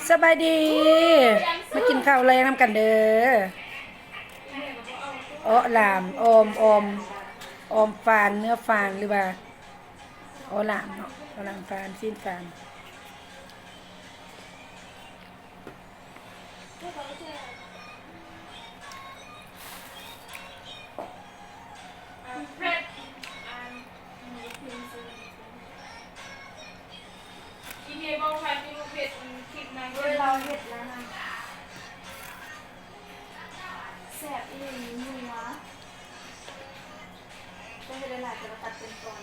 ສະບາຍດີ ມາກິນເຂົ້າແລງນຳກັນເດີ. ເອາະຫຼາມ ອອມ ອອມ ອອມຟານ ເນື້ອຟານ ຫຼືວ່າເອາະຫຼາມເນາະ ເອາະຫຼາມຟານ ຊີ້ນຟານ. ອີເມບອກໃຜທີ່ບໍ່ເຮັດຄລິບນະ ໂດຍລາວເຮັດແລ້ວນະ ແຊບອີ່ຫຼີ ນົວ ເຈົ້າເຮັດຫຼາຍໆ ແຕ່ວ່າຕັດເປັນຕອນ.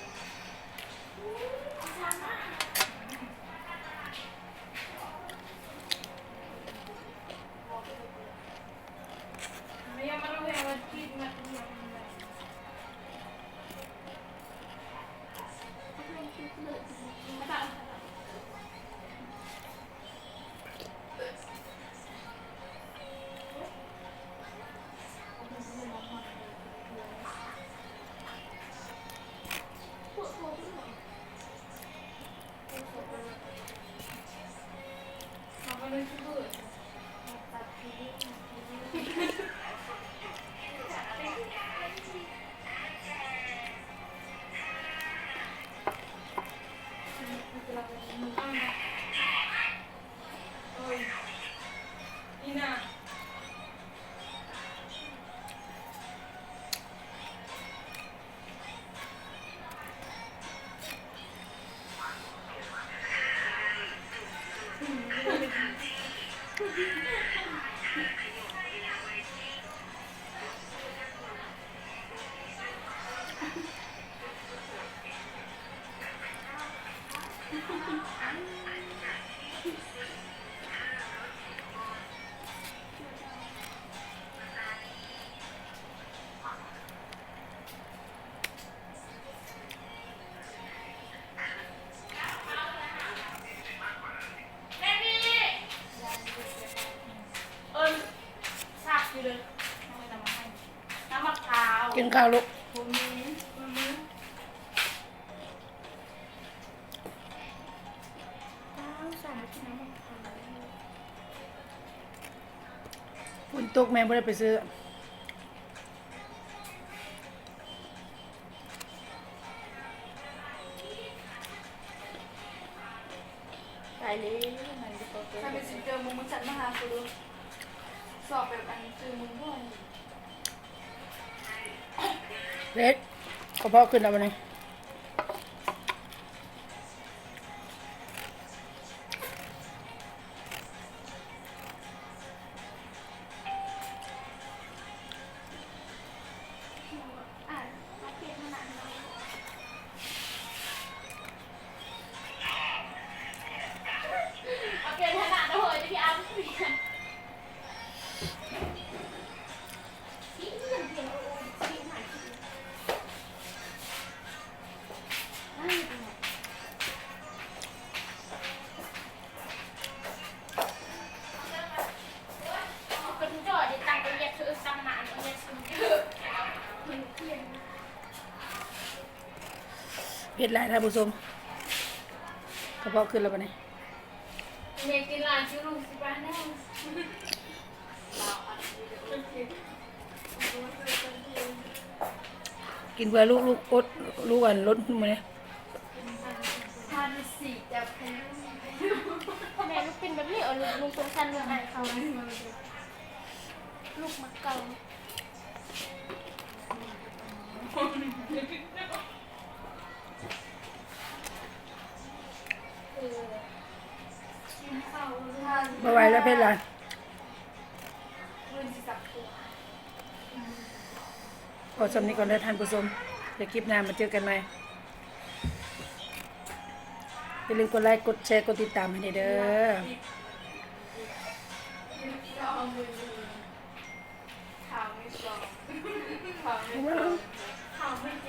ກິນເຂົ້າລູກ. ຝົນຕົກແມ່ບໍ່ໄດ້ໄປຊື້. ຕາຍແລ້ວ ມັນບໍ່ເກີນ ຄັນເປັນຊິເຈີ ມຶງມັນສັດມາຫາກູ ສອບແບບອັນຊື່ມຶງບໍ່. ເຮັດ ກະເພາະຂຶ້ນແລ້ວບັດນີ້. ເຜັດຫຼາຍທ່ານຜູ້ຊົມ ກະເພາະຂຶ້ນແລ້ວບັດນີ້. ແມ່ກິນຫຼາຍຊິລູກຊິປານໃດ. ກິນເພື່ອລູກ ລູກອົດ ລູກອັນລົດມື້ນີ້. ແມ່ລູກເປັນແບບນີ້ ເອົາລູກ ລູກສົງສານລູກ ອາຍເຂົາ ລູກມັກເກົ່າ. ບໍ່ໄຫວແລ້ວ ເຜັດຫຼາຍ. ພໍສ່ຳນີ້ກ່ອນເດີທ່ານຜູ້ຊົມ ດຽວຄລິບໜ້າມາເຈີກັນໃໝ່. ຢ່າລືມກົດໄລ ກົດແຊ ກົດຕິດຕາມໃຫ້ແດ່ເດີ. ຂ່າວໄມ່ຕອງ ຂ່າວໄມ່ຕອງ ຂ່າວໄມ່ຈິງ